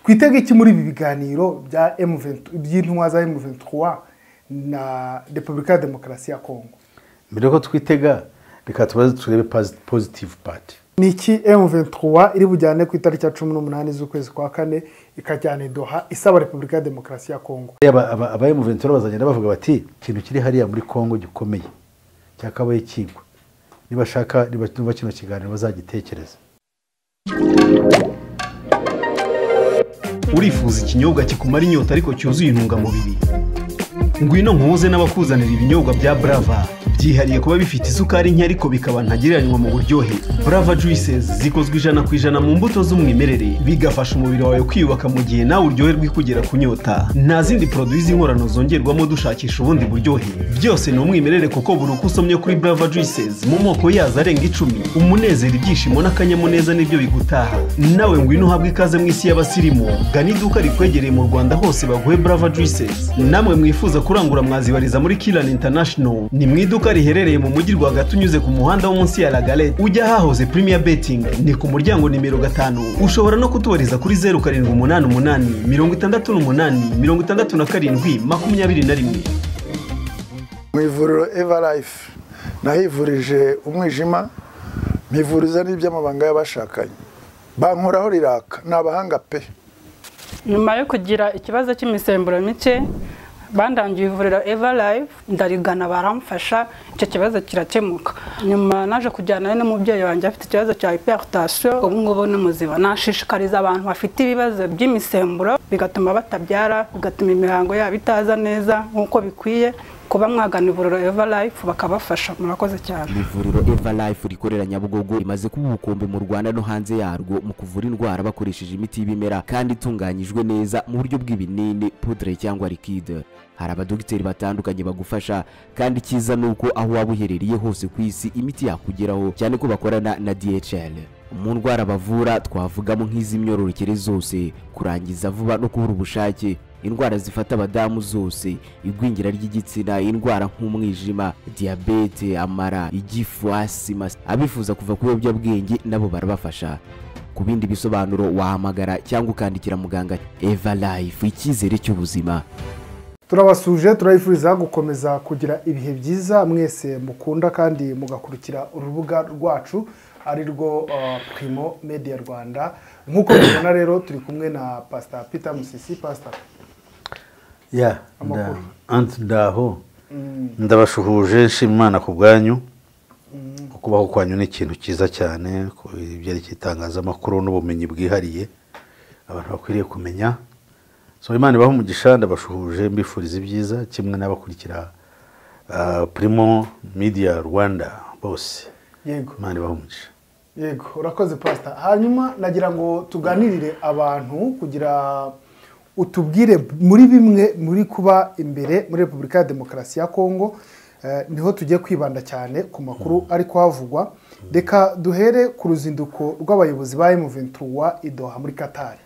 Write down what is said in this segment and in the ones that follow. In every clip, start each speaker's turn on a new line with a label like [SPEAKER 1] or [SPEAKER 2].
[SPEAKER 1] Twitege iki muri ibi biganiro bya M20 by'intumwa za M23 na Repubulika ya Demokarasi ya Kongo?
[SPEAKER 2] Mbere ko twitega, reka tubaze turebe positive part.
[SPEAKER 1] Ni iki M23 iri bujyane ku itariki ya 18 z'ukwezi kwa kane ikajyana i Doha isaba Repubulika ya Demokarasi ya Kongo?
[SPEAKER 2] Aba M23 bazagenda bavuga bati ikintu kiri hariya muri Kongo gikomeye cyakabaye kigwa, nibashaka niba kino kiganiro bazagitekereza.
[SPEAKER 3] Urifuza ikinyobwa kikumara inyota ariko cyuzuye intungamubiri? Ngwino nkuze n'abakuzanira ibinyobwa bya Brava, byihariye kuba bifite isukari nke ariko bikaba ntagereranywa mu buryohe. Brava Juices zikozwe 100% mu mbuto z'umwimerere, bigafasha umubiri wawe kwiyubaka mu gihe nawe uryoherwa ikugera kunyota. Nta zindi produits z'inkorano zongerwamo dushakisha ubundi buryohe, byose ni umwimerere kuko buri uko usomye kuri Brava Juices mu moko yazo arenga 10, umunezero, ibyishimo n'akanyamuneza nibyo bigutaha. Nawe ngwino uhabwe ikaze mu isi y'abasirimu, gana iduka rikwegereye mu Rwanda hose baguhe Brava Juices. Namwe mwifuza kurangura mwazibariza muri Kilan International, ni mu iduka riherereye mu mujyi rwagati unyuze ku muhanda wo munsi ya La Galette ujya hahoze Premier Betting, ni ku muryango nimero 5. Ushobora no kutubariza kuri 0788 68 67 21.
[SPEAKER 4] Mu ivuriro Eva Life nahivurije umwijima, mpivuriza n'iby'amabanga y'abashakanye, bankoraho riraka, ni abahanga pe.
[SPEAKER 5] Nyuma yo kugira ikibazo cy'imisemburo mike, bandangiye ivuriro Eva Life, ndarigana baramfasha, icyo kibazo kirakemuka. Nyuma naje kujyana n'umubyeyi wanjye afite ikibazo cya hypertension, ubu ngubu ni muzima. Nashishikariza abantu bafite ibibazo by'imisemburo bigatuma batabyara, bigatuma imihango yabo itaza neza nk'uko bikwiye, kuba mwagana ivuriro Eva Life bakabafasha. Murakoze cyane.
[SPEAKER 6] Ivuriro Eva Life rikorera Nyabugogo rimaze kuba ubukombe mu Rwanda no hanze yarwo mu kuvura indwara bakoresheje imiti y'ibimera kandi itunganyijwe neza mu buryo bw'ibinini, poudre cyangwa liquide. Hari abadogiteri batandukanye bagufasha, kandi cyiza nuko aho waba uherereye hose ku isi imiti yakugeraho, cyane ko bakorana na DHL. Mu ndwara bavura twavugamo nk'iz'imyororokere zose, kurangiza vuba no kubura ubushake, indwara zifata abadamu zose, igwingira ry'igitsina, indwara nk'umwijima, diyabete, amara, igifu, asima. Abifuza kuva ku biyobyabwenge nabo barabafasha. Ku bindi bisobanuro wahamagara cyangwa ukandikira muganga. Eva Life, icyizere cy'ubuzima.
[SPEAKER 1] Turabasuje, turabifuriza gukomeza kugira ibihe byiza mwese mukunda kandi mugakurikira urubuga rwacu ari rwo Primo Media Rwanda. Nkuko mubona rero turi kumwe na Pastor Peter Musisi. Pastor,
[SPEAKER 2] ya ndaho ndabashuhuje, nshima Imana ku bwanyu. Kubaho kwanyu ni ikintu cyiza cyane ku byerekeye itangazamakuru n'ubumenyi bwihariye abantu bakwiriye kumenya. So Imana ibahe umugisha, ndabashuhuje mbifuriza ibyiza kimwe n'abakurikira Primo Media Rwanda bose.
[SPEAKER 1] Yego,
[SPEAKER 2] Imana ibahe umugisha.
[SPEAKER 1] Yego, urakoze Pastor. Hanyuma nagira ngo tuganirire abantu kugira utubwire muri bimwe muri kuba imbere muri Repubulika ya Demokarasi ya Kongo, niho tugiye kwibanda cyane ku makuru ari kuhavugwa. Reka duhere ku ruzinduko rw'abayobozi ba M23 i Doha muri Qatar.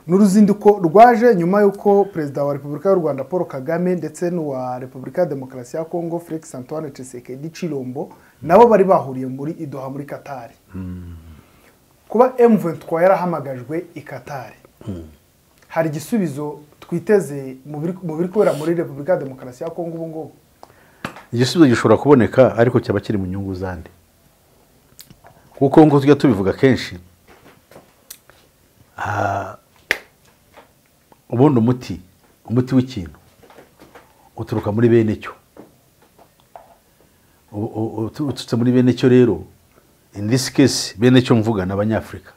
[SPEAKER 1] N'uruzinduko rwaje nyuma y'uko Perezida wa Repubulika y'u Rwanda Paul Kagame ndetse n'uwa Repubulika ya Demokarasi ya Kongo Felix Antoine Tshisekedi Tshilombo nabo bari bahuriye muri i Doha muri Qatar. Kuba M23 yarahamagajwe i Qatar, hari igisubizo twiteze mu biri kubera muri Repubulika ya Demokarasi ya Kongo ubu ngubu?
[SPEAKER 2] Igisubizo gishobora kuboneka ariko cyaba kiri mu nyungu zande, kuko nkuko tujya tubivuga kenshi, ubundi umuti w'ikintu uturuka muri bene cyo. Uturutse muri bene cyo rero, in this case bene cyo mvuga n'Abanyafrika.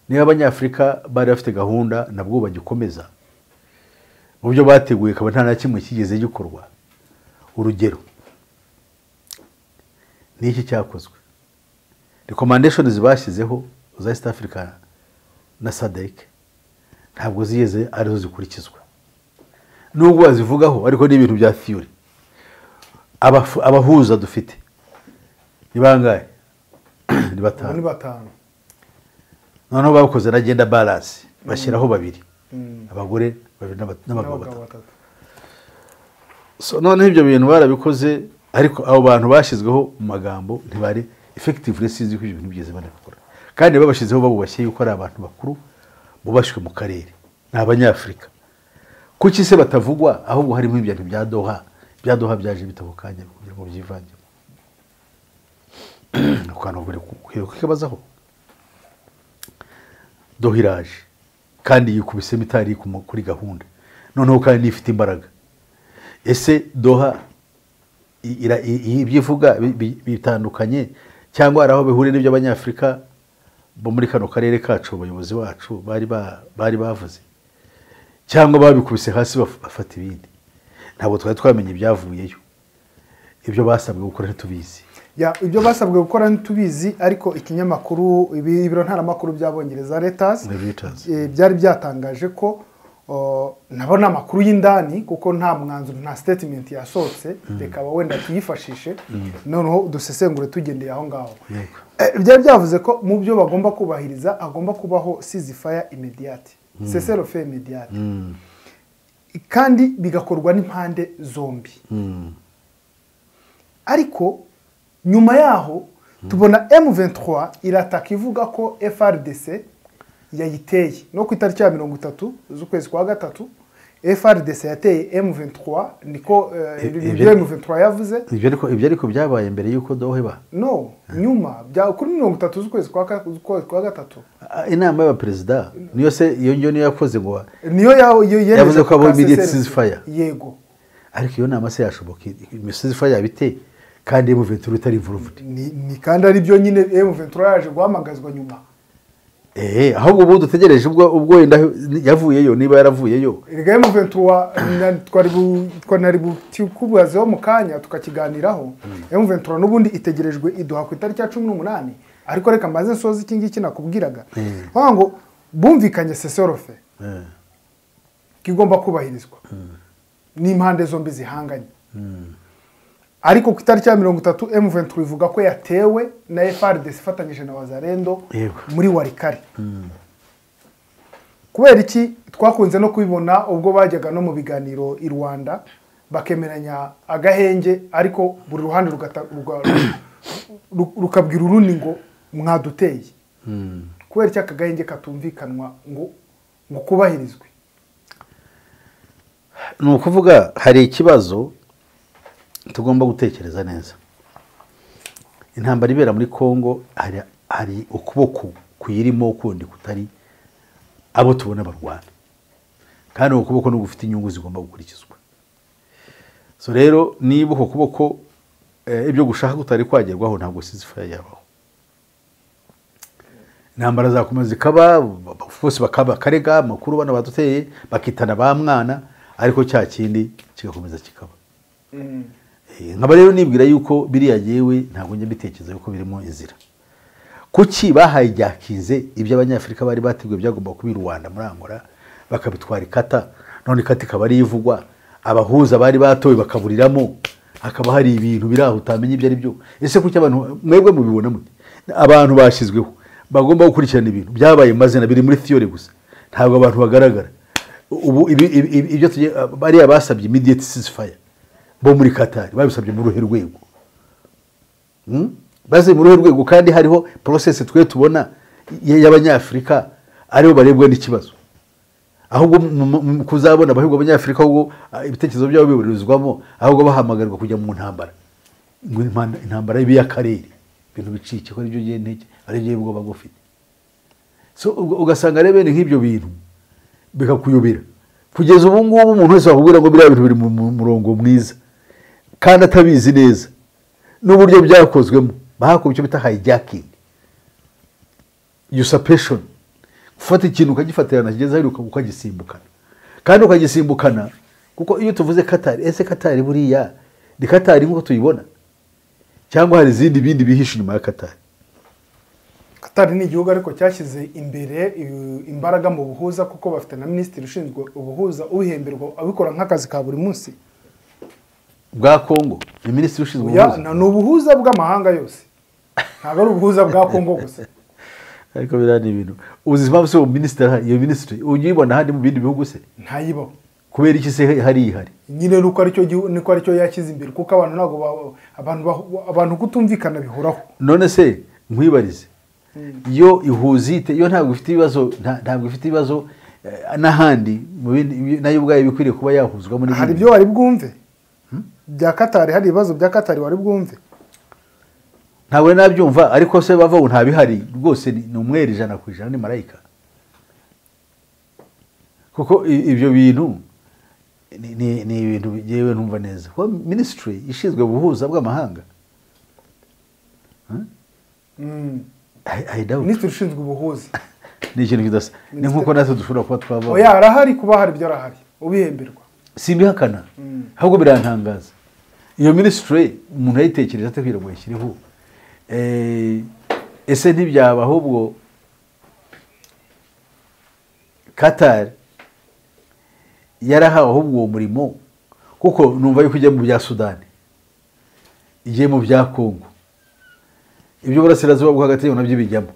[SPEAKER 2] Niba Abanyafrika bari bafite gahunda nabwo bagikomeza mu byo bateguye, kaba nta na kimwe kigeze gikorwa. Urugero ni iki cyakozwe? Recommendations bashyizeho za East Africa na SADC ntabwo zigeze arizo zikurikizwa, nubwo bazivugaho ariko ni ibintu bya theory. Abahuza dufite ni bangahe? Ni batanu. Noneho bakoze na gender balance, bashyiraho babiri, abagore babiri n'abagabo batatu. So noneho ibyo bintu barabikoze, ariko abo bantu bashyizweho mu magambo ntibari effectively, sinzi ko ibyo bintu bigeze banabikora. Kandi babashizeho babubashye yuko ari abantu bakuru bubashywe mu karere, ni abanyafurika. Kuki se batavugwa ahubwo harimo ibintu bya Doha? Bya Doha byaje bitabo kanya kugira ngo byivangemo. Akantu kwibazaho. Doha iraje kandi yikubisemo itari kuri gahunda, noneho kandi nifite imbaraga. Ese Doha ibyivuga bitandukanye cyangwa ari aho bihuriye n'ibyo abanyafurika bo muri kano karere kacu abayobozi bacu bari bavuze, cyangwa babikubise hasi bafata ibindi? Ntabwo twari twamenye ibyavuyeyo, ibyo basabwe gukora ntitubizi.
[SPEAKER 1] Ya, ibyo basabwe gukora ntitubizi, ariko ikinyamakuru ibiro ntaramakuru by'Abongereza Reuters byari byatangaje ko nabona amakuru y'indani, kuko nta mwanzuro nta statement yasohotse, reka wenda tuyifashishe noneho dusesengure tugendeye aho ngaho. Byari byavuze ko mu byo bagomba kubahiriza agomba kubaho ceasefire immediate, cessez-le-feu immediate, kandi bigakorwa n'impande zombi. Ariko nyuma yaho tubona M23 irataka ivuga ko FARDC yayiteye no ku itariki ya 30 z'ukwezi kwa gatatu. FARDC yateye M23, niko ibyo M23 yavuze.
[SPEAKER 2] Ibyo ariko byabaye mbere yuko Doha iba?
[SPEAKER 1] No, nyuma bya kuri 30 z'ukwezi kwa gatatu.
[SPEAKER 2] Inama y'abaperezida niyo se iyo ngiyo niyo yakoze ngo
[SPEAKER 1] niyo
[SPEAKER 2] yavuze ko abo immediate ceasefire.
[SPEAKER 1] Yego,
[SPEAKER 2] ariko iyo nama se yashoboka ceasefire yabite kandi M23 itari involved?
[SPEAKER 1] Ni kandi ari byo nyine M23 yaje guhamagazwa nyuma.
[SPEAKER 2] Ahubwo ubu dutegereje ubwo wenda yavuyeyo, niba yaravuyeyo.
[SPEAKER 1] Erega M23 twari bukubazeho mu kanya tukakiganiraho. M23 n'ubundi itegerejwe iduha ku itariki ya 18, ariko reka mbaze nsoze iki ngiki nakubwiraga. Bavuga ngo bumvikanye cessez-le-feu kigomba kubahirizwa n'impande zombi zihanganye. Ariko ku itariki ya 30 M23 ivuga ko yatewe na FARDC ifatanyije na Wazalendo muri Walikale. Kubera iki twakunze no kubibona ubwo bajyaga no mu biganiro i Rwanda bakemeranya agahenge, ariko buri ruhande rukabwira urundi ngo mwaduteye. Kubera iki aka gahenge katumvikanwa ngo kubahirizwe?
[SPEAKER 2] Ni ukuvuga hari ikibazo tugomba gutekereza neza. Intambara ibera muri Kongo hari ukuboko kuyirimo kundi kutari abo tubona barwana, kandi uko kuboko no gufite inyungu zigomba gukurikizwa. So rero niba uko kuboko ibyo gushaka kutari kwagerwaho, ntabwo ceasefire yabaho. Intambara zakomeza zikaba, bose bakaba karega makuru bana baduteye bakitana ba mwana, ariko cya kindi kigakomeza kikaba. Nkaba rero nibwira yuko biriya yewe ntabwo njye mbitekereza yuko birimo inzira. Kuki bahaye ryakize ibyo abanyafurika bari bateguye byagomba kuba i Rwanda muri Angola bakabitwara ikata, none ikata ikaba ari ivugwa, abahuza bari batowe bakaburiramo, hakaba hari ibintu biraho utamenya ibyo ari byo. Ese kuki abantu mwebwe mubibona mute? Abantu bashyizweho bagomba gukurikirana ibintu byabaye mazina biri muri theory gusa, ntabwo abantu bagaragara. Ubu ibyo bariya basabye immediate ceasefire bo muri Qatar babisabye mu ruhe rwego, baze mu ruhe rwego, kandi hariho process twe tubona y'abanyafurika aribo barebwa n'ikibazo. Ahubwo kuzabona abahubwo abanyafurika ahubwo ibitekerezo byabo biburizwamo, ahubwo bahamagarwa kujya mu ntambara, ngo intambara y'akarere, ibintu bicike ko aribyo ngiye ntege ari byo ubwo bagufite. So ugasanga rero bene nk'ibyo bintu bikakuyobera. Kugeza ubu ngubu umuntu wese wakubwira ngo biriya bintu biri mu murongo mwiza kandi atabizi neza n'uburyo byakozwemo, bahakuye icyo bita hijacking, usurpation, gufata ikintu ukagifatirana kigeze aho ukagisimbukana, kandi ukagisimbukana kuko iyo tuvuze Qatar, ese Qatar buriya ni Qatar nk'uko tuyibona cyangwa hari izindi bindi bihishe inyuma ya Qatar?
[SPEAKER 1] Qatar ni igihugu ariko cyashyize imbere imbaraga mu buhuza, kuko bafite na minisitiri ushinzwe ubuhuza ubihemberwa abikora nk'akazi ka buri munsi.
[SPEAKER 2] Bwa Kongo ni minisitiri ushinzwe ubuhuza?
[SPEAKER 1] Ni ubuhuza bw'amahanga yose, ntabwo ari ubuhuza bwa Kongo gusa.
[SPEAKER 2] Ariko biriya ni ibintu uzi impamvu se uwo minisitiri, iyo minisitiri uyibona ahandi mu bindi bihugu se?
[SPEAKER 1] Ntayibaho.
[SPEAKER 2] Kubera iki se hari ihari?
[SPEAKER 1] Nyine nuko aricyo niko aricyo yashyize imbere, kuko abantu ntabwo abantu kutumvikana bihoraho.
[SPEAKER 2] None se nkwibarize, Yo ihuzite, yo ntabwo ifite ibibazo, ntabwo ifite ibibazo n'ahandi nayo ubwayo bikwiriye kuba yahuzwa muri.
[SPEAKER 1] Hari ibyo wari bwumve bya Qatar, hari ibibazo bya Qatar wari bwumve?
[SPEAKER 2] Ntabwo nabyumva, ariko se bava ngo ntabihari rwose, ni umwere 100% ni marayika. Kuko ibyo bintu ni ibintu bigewe ntumva neza. Kuko ministry ishinzwe ubuhuza bw'amahanga. I doubt.
[SPEAKER 1] Ministry ishinzwe ubuhuza
[SPEAKER 2] ni ikintu kidasa. Ni nkuko natwe dushobora kuba twaba.
[SPEAKER 1] Oya, arahari, kuba hari ibyo arahari ubihemberwa.
[SPEAKER 2] Simbihakana, ahubwo birantangaza. Iyo ministry umuntu yayitekereje ate kugira ngo ayishyireho? Ese ntibyaba ahubwo Qatar yarahawe ahubwo uwo murimo? Kuko numva yuko ijya mu bya Sudani, igiye mu bya Kongo, ibyo burasirazuba bwo hagati nabyo bijyamo.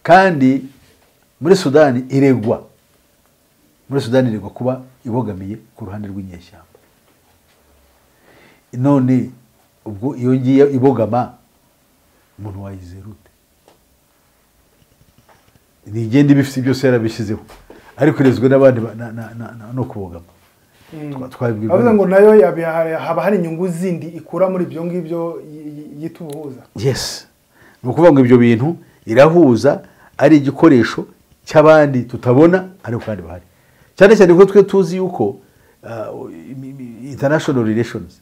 [SPEAKER 2] Kandi muri Sudani iregwa, muri Sudani iregwa kuba ibogamiye ku ruhande rw'inyeshyamba. None ubwo iyo ngiye ibogama umuntu wayizera ute? Nigenda ibifite byose yarabishyizeho, ariko irezwe n'abandi no kubogama.
[SPEAKER 1] Twabibwirwa ngo nayo haba hari inyungu zindi ikura muri ibyo ngibyo yita ubuhuza.
[SPEAKER 2] Yes, ni ukuvuga ngo ibyo bintu irahuza ari igikoresho cy'abandi tutabona ariko kandi bahari. Cyane cyane ko twe tuzi yuko international relations,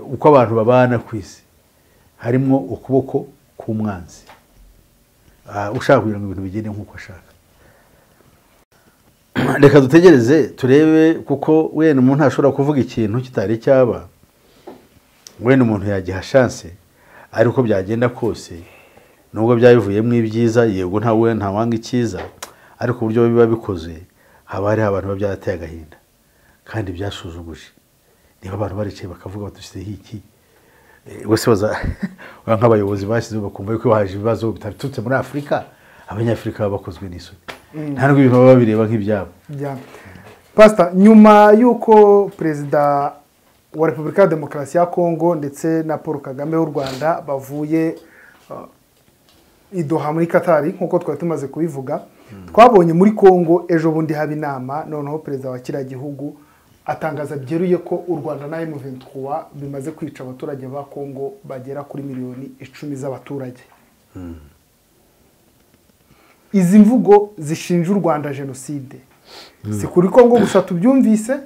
[SPEAKER 2] uko abantu babana ku isi, harimo ukuboko k'umwanzi ushaka kugira ngo ibintu bigende nk'uko ashaka. Reka dutegereze turebe, kuko wenda umuntu ashobora kuvuga ikintu kitari cyaba, wenda umuntu yagiha chance, ariko byagenda kose nubwo byabivuyemo ibyiza, yego ntawe ntawanga icyiza, ariko uburyo biba bikoze haba hari abantu babyateye agahinda kandi byasuzuguje. Niba abantu baricaye bakavuga batushyizeho iki, bose baza nk'abayobozi bashyizeho bakumva yuko haje ibibazo biturutse muri Afurika, Abanyafurika bakozwe n'isoni, nta nubwo ibintu baba babireba nk'ibyabo.
[SPEAKER 1] Pastor, nyuma y'uko Perezida wa Repubulika ya Demokarasi ya Kongo ndetse na Paul Kagame w'u Rwanda bavuye i Doha muri Qatar, nk'uko twari tumaze kubivuga, twabonye muri Kongo ejo bundi haba inama, noneho perezida wa kiriya gihugu atangaza byeruye ko u Rwanda na M23 bimaze kwica abaturage ba Kongo bagera kuri miliyoni 10 z'abaturage. Izi mvugo zishinja u Rwanda jenoside si kuri Kongo gusa tubyumvise,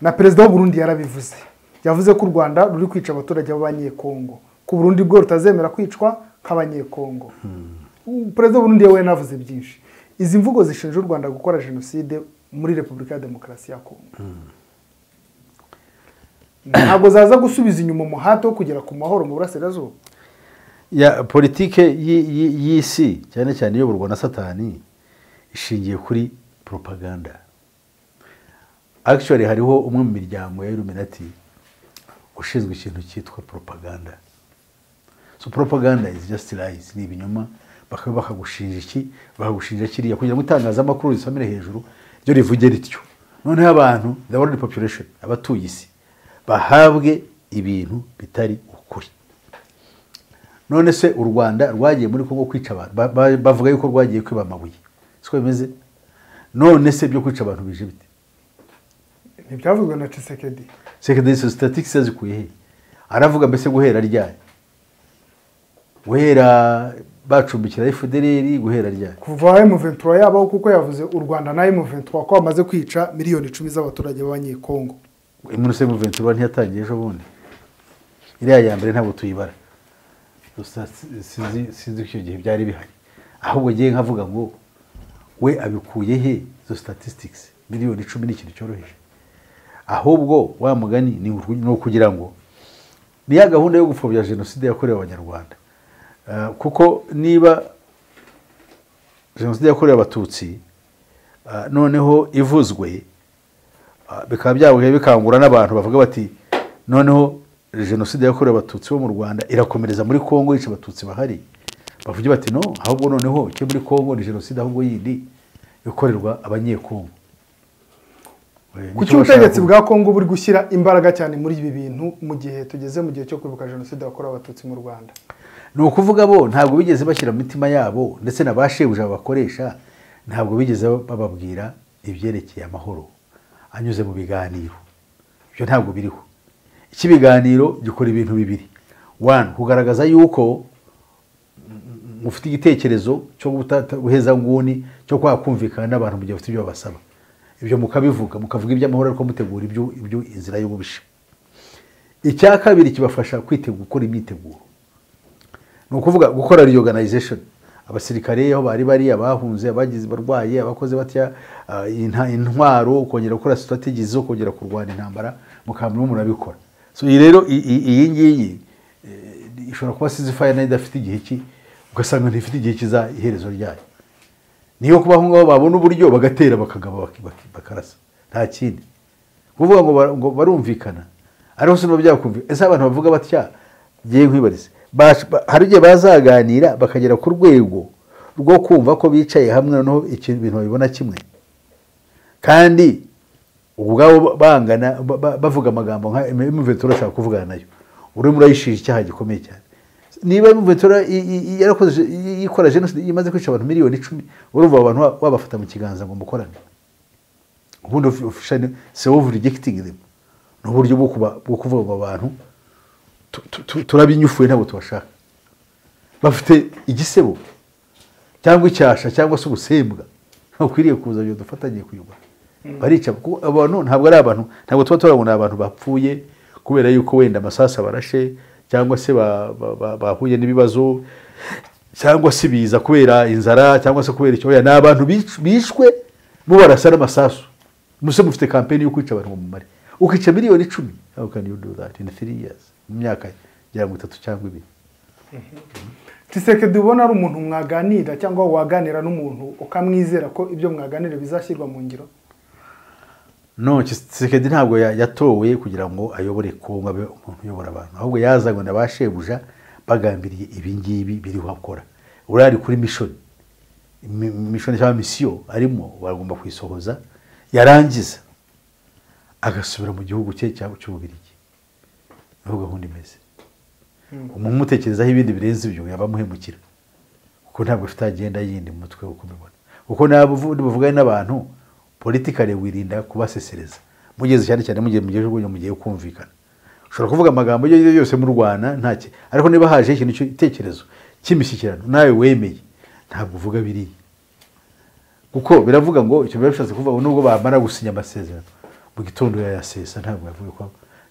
[SPEAKER 1] na perezida w'u Burundi yarabivuze. Yavuze ko u Rwanda ruri kwica abaturage b'Abanyekongo, ko Burundi bwo rutazemera kwicwa nk'Abanyekongo. Perezida w'u Burundi we navuze byinshi. Izi mvugo zishinja u Rwanda gukora jenoside muri Repubulika ya Demokarasi ya Kongo ntabwo zaza gusubiza inyuma umuhate wo kugera ku mahoro mu burasirazuba.
[SPEAKER 2] Ya politike y'isi cyane cyane iyoborwa na Satani ishingiye kuri propaganda. Actually hariho umwe mu miryango ya Illuminati ushinzwe ikintu cyitwa propaganda. So propaganda is just lies, ni ibinyoma, bakaba bakagushinja iki, bakagushinja kiriya kugira ngo itangazamakuru risamire hejuru ryo rivuge rityo. Noneho abantu, the world population, abatuye isi bahabwe ibintu bitari ukuri. None se u Rwanda rwagiye muri Kongo kwica abantu, bavuga yuko rwagiye kwiba amabuye, siko bimeze? None se byo kwica abantu bije bite?
[SPEAKER 1] Ntibyavuzwe na Tshisekedi.
[SPEAKER 2] Tshisekedi statistics yazikuye he? Aravuga mbese guhera ryari? Guhera bacumbikira FDLR, guhera ryari?
[SPEAKER 1] Kuva M23 yabaho, kuko yavuze u Rwanda na M23 ko bamaze kwica miliyoni 10 z'abaturage b'Abanyekongo.
[SPEAKER 2] M23 ntiyatangiye ejo bundi. Iriya ya mbere ntabwo tuyibara. Gusa sinzi icyo gihe byari bihari. Ahubwo ngiye nkavuga ngo we abikuye he izo statistics? Miliyoni 10 ni ikintu cyoroheje. Ahubwo wa mugani ni ukugira ngo ni ya gahunda yo gupfobya jenoside yakorewe Abanyarwanda. Kuko niba jenoside yakorewe Abatutsi noneho ivuzwe bikaba byabuye bikangura n'abantu bavuga bati noneho jenoside yakorewe Abatutsi bo mu Rwanda irakomereza muri Kongo yica Abatutsi bahari, bavuge bati no, ahubwo noneho cyo muri Kongo ni jenoside ahubwo yindi ikorerwa Abanyekongo.
[SPEAKER 1] Kuki ubutegetsi bwa Kongo buri gushyira imbaraga cyane muri ibi bintu mu gihe tugeze mu gihe cyo kwibuka jenoside yakorewe Abatutsi mu Rwanda?
[SPEAKER 2] Ni ukuvuga bo ntabwo bigeze bashyira mu mitima yabo, ndetse na ba shebuja babakoresha ntabwo bigeze bababwira ibyerekeye amahoro anyuze mu biganiro. Ibyo ntabwo biriho. Iki biganiro gikora ibintu bibiri. One, kugaragaza yuko mufite igitekerezo cyo guheza nguni, cyo kwakumvikana n'abantu mu gihe bafite ibyo babasaba. Ibyo mukabivuga, mukavuga iby'amahoro ariko mutegura ibyo inzira y'ububisha. Icya kabiri kibafasha kwitegura gukora imyiteguro. Ni ukuvuga gukora reorganization. Abasirikare aho bari bari, abahunze, abagize barwaye, abakoze batya, intwaro, kongera gukora strategies zo kongera kurwana intambara, mukamwe murabikora. So iyi rero iyi ngiyi ishobora kuba ceasefire nayo idafite igihe ki, ugasanga ntifite igihe kiza iherezo ryayo. Niyo kuba aho ngaho babona uburyo bagatera bakagaba bakarasa, nta kindi. Kuvuga ngo barumvikana, ariko se byakumvikana. Ese abantu bavuga batya, ngiye nkwibarize, hari igihe bazaganira bakagera ku rwego rwo kumva ko bicaye hamwe noneho ibintu babibona kimwe, kandi ubwabo bangana bavuga amagambo nka M23 ashaka kuvugana nayo, urimo urayishinja icyaha gikomeye cyane. Niba M23 yarakoze ikora genocide imaze kwica abantu miliyoni 10, urumva abantu wabafata mu kiganza ngo mukorane. Ubundi officially self rejecting them ni uburyo bwo kuvuga ngo abantu turabinyufuye ntabwo tubashaka. Bafite igisebo cyangwa icyasha cyangwa se ubusembwa, ntakwiriye kuza byo dufatanye kuyobora. Barica kuko abantu ntabwo ari abantu, ntabwo tuba turabona abantu bapfuye kubera yuko wenda amasasa barashe cyangwa se bahuye n'ibibazo cyangwa se biza kubera inzara cyangwa se kubera icyo. Ni abantu bishwe mubarasa n'amasasu. Muse mufite campaign yo kwica abantu mu mare, ukica miliyoni 10. How can you do that in 3 years? Mu myaka ya 3 cyangwa 2.
[SPEAKER 1] Tshisekedi ubona ari umuntu mwaganira cyangwa waganira n'umuntu ukamwizera ko ibyo mwaganira bizashyirwa mu ngiro?
[SPEAKER 2] No, Tshisekedi ntabwo yatowe kugira ngo ayobore Kongo abe umuntu uyobora abantu, ahubwo yazanywe na ba shebuja bagambiriye ibi ngibi biriho akora. Urari kuri mission, mission cyangwa mission arimo bagomba kuyisohoza, yarangiza agasubira mu gihugu cye cy'Ububiligi. Niho gahunda imeze. Umuntu umutekerezaho ibindi birenze ibyo yaba amuhemukira, kuko ntabwo afite agenda yindi mu mutwe uko mbibona. Kuko nabo bavugana n'abantu politically wirinda kubasesereza, mugeze cyane cyane mugiye mugiye mugiye kumvikana. Ushobora kuvuga amagambo yo yose mu Rwanda ntacye, ariko niba haje ikintu cy'itekerezo cy'imishyikirano nawe wemeye, ntabwo uvuga biri, kuko biravuga ngo icyo bishatse kuvuga nubwo bamara gusinya amasezerano mu gitondo yayasesa, ntabwo yavuga ko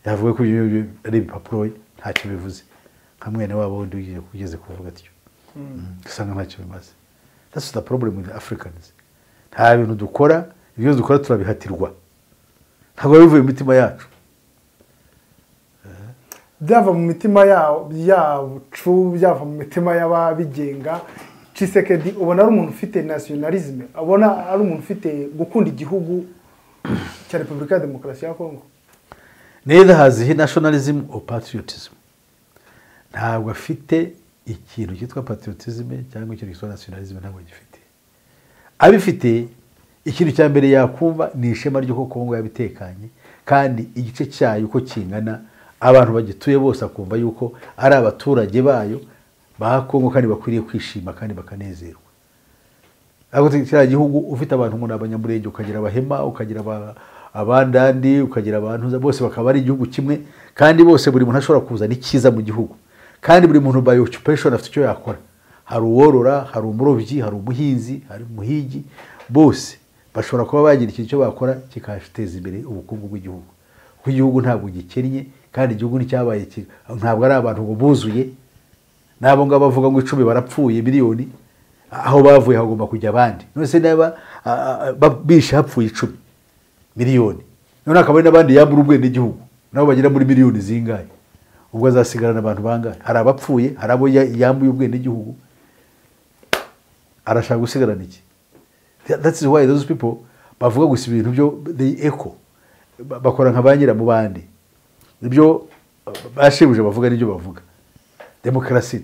[SPEAKER 2] yavuga ko ari ibipapuro ntacyo bivuze. Nka mwene wabo wundi ugeze kuvuga atyo, usanga ntacyo bimaze. That's the problem with the Africans. Nta bintu dukora, ibyo dukora turabihatirwa, ntabwo bivuye mu mitima yacu.
[SPEAKER 1] Byava mu mitima yacu, byava mu mitima y'ababigenga. Tshisekedi ubona ari umuntu ufite nationalisme, ubona ari umuntu ufite gukunda igihugu cya Repubulika ya Demokarasi ya Kongo?
[SPEAKER 2] Neither has he nationalism or patriotism. Ntabwo afite ikintu cyitwa patriotism cyangwa ikintu cyitwa nationalism, ntabwo agifite. Abifite, ikintu cya mbere yakumva ni ishema ry'uko Kongo yabitekanye, kandi igice cyayo uko kingana abantu bagituye bose akumva yuko ari abaturage bayo ba Kongo kandi bakwiriye kwishima kandi bakanezerwa. Ariko kiriya gihugu ufite abantu ngo ni abanyamurenge, ukagira abahema, ukagira abandandi, ukagira abantu bose bakaba ari igihugu kimwe, kandi bose buri muntu ashobora kuzana icyiza mu gihugu, kandi buri muntu by occupation afite icyo yakora. Hari uworora, hari umurobyi, hari umuhinzi, hari umuhigi, bose bashobora kuba bagira ikintu cyo bakora kikateza imbere ubukungu bw'igihugu. Kuko igihugu ntabwo gikennye, kandi igihugu nticyabaye ntabwo ari abantu ngo buzuye, nabo ngabo bavuga ngo 10 barapfuye miliyoni, aho bavuye hagomba kujya abandi. None se niba bishe hapfuye 10 miliyoni, none akaba ari n'abandi yambura ubwene igihugu nabo bagera muri miliyoni zingahe, ubwo azasigarana abantu bangahe? Hari abapfuye, hari abo yambuye ubwene igihugu, arashaka gusigarana iki? That is why those people bavuga gusa ibintu byo the echo, bakora nka ba nyiramubande, ibyo bashebuje bavuga n'ibyo bavuga. Demokarasi,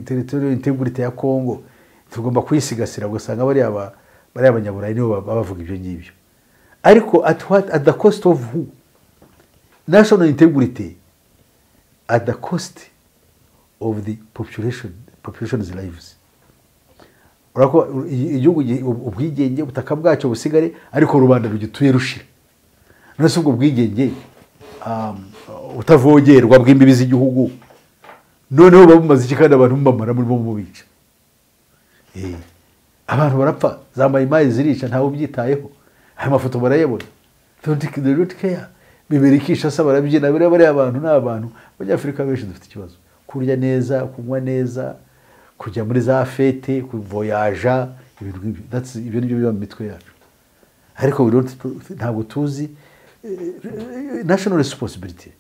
[SPEAKER 2] territorial integrity ya Kongo tugomba kuyisigasira, ugasanga bariya abanyaburayi nibo bavuga ibyo ngibyo. Ariko at what, at the cost of who? National integrity at the cost of the population's lives. Urako igihugu ubwigenge ubutaka bwacyo busigare ariko rubanda rugituye rushira. None se ubwo bwigenge utavogerwa bw'imbibi z'igihugu noneho babumaze iki kandi abantu mumamara muri bo mubica. Abantu barapfa zambaye imayi zirica ntawe ubyitayeho. Aya mafoto barayabona. They don't care. Bibirikisha se barabyina bari bari abantu n'abantu. Abanyafurika benshi dufite ikibazo. Kurya neza, kunywa neza, kujya muri za fete, kuvoyaja, ibintu nk'ibyo. That's ibyo nibyo biba mu mitwe yacu. Ariko we don't, ntabwo tuzi national responsibility.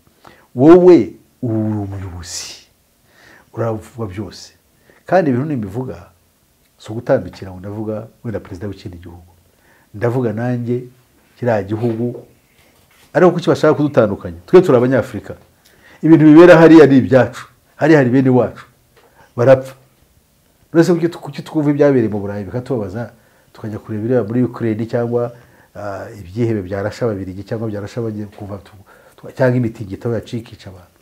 [SPEAKER 2] Wowe uri umuyobozi uravuga byose. Kandi ibintu nimbivuga so gutambikira ngo ndavuga wenda perezida w'ikindi gihugu. Ndavuga nanjye kiriya gihugu ariko kuki bashaka kudutandukanya? Twe turi abanyafurika. Ibintu bibera hariya ni ibyacu. Hariya hari bene wacu barapfa. None se kuki twumva ibyabereye mu Burayi bikatubabaza tukajya kureba ibiri muri Ukraine cyangwa ibyihebe byarasha ababirigi cyangwa byarasha abagiye kuva cyangwa imitingito yacikica abantu.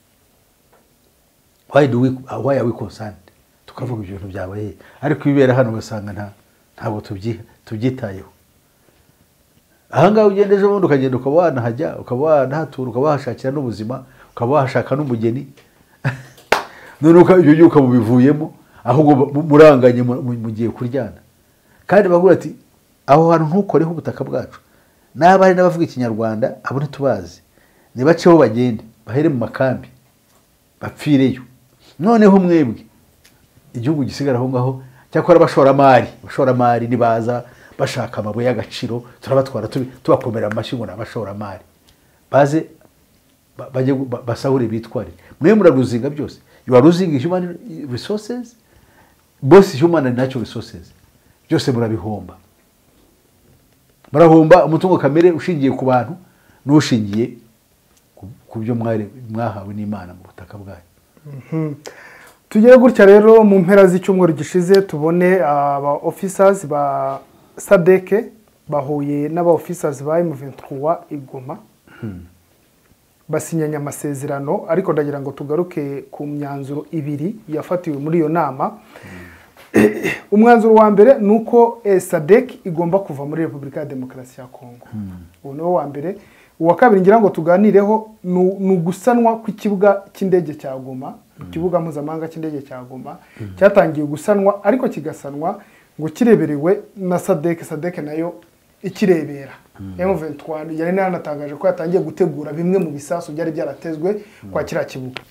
[SPEAKER 2] Why are we concerned? Tukavuga ibyo bintu byabaye ariko ibibera hano ugasanga ntabwo tubyitayeho. Ahangaha ugenda ejo bundi ukagenda ukaba wanahajya ukaba wanahatura ukaba wahashakira n'ubuzima ukaba wahashaka n'umugeni none ibyo byuka mubivuyemo ahubwo muranganye mugiye kuryana. Kandi bavuga ati aho hantu ntukoreho ubutaka bwacu. N'aba hari n'abavuga ikinyarwanda abo ntitubazi, nibaceho bagende bahere mu makambi bapfireyo. Noneho mwebwe igihugu gisigara aho ngaho cyakora abashoramari nibaza bashaka amabuye y'agaciro turabatwara tubakomera amashyi ngo n'abashoramari baze bajye basahure bitware. Mwe muraruzinga byose. You are losing human resources, both human and natural resources. Byose murabihomba. Murahomba umutungo kamere ushingiye ku bantu n'ushingiye ku byo mwahawe n'Imana mu butaka bwayo.
[SPEAKER 1] Tugere gutya rero mu mpera z'icyumweru gishize tubone aba officers ba SADC bahuye n'aba officers ba M23 i Goma. Basinyanye amasezerano ariko ndagira ngo tugaruke ku myanzuro ibiri yafatiwe muri iyo nama. Umwanzuro wa mbere nuko SADC igomba kuva muri Republika ya Demokarasi ya Kongo. Uwo niwo wa mbere. Uwa kabiri ngira ngo tuganireho ni ugusanwa kw'ikibuga cy'indege cya Goma, ikibuga mpuzamahanga cy'indege cya Goma cyatangiye gusanwa ariko kigasanwa ngo kireberewe na SADC, SADC nayo ikirebera. M23 yari yanatangaje ko yatangiye gutegura bimwe mu bisasu byari byaratezwe kwa kiriya kibuga.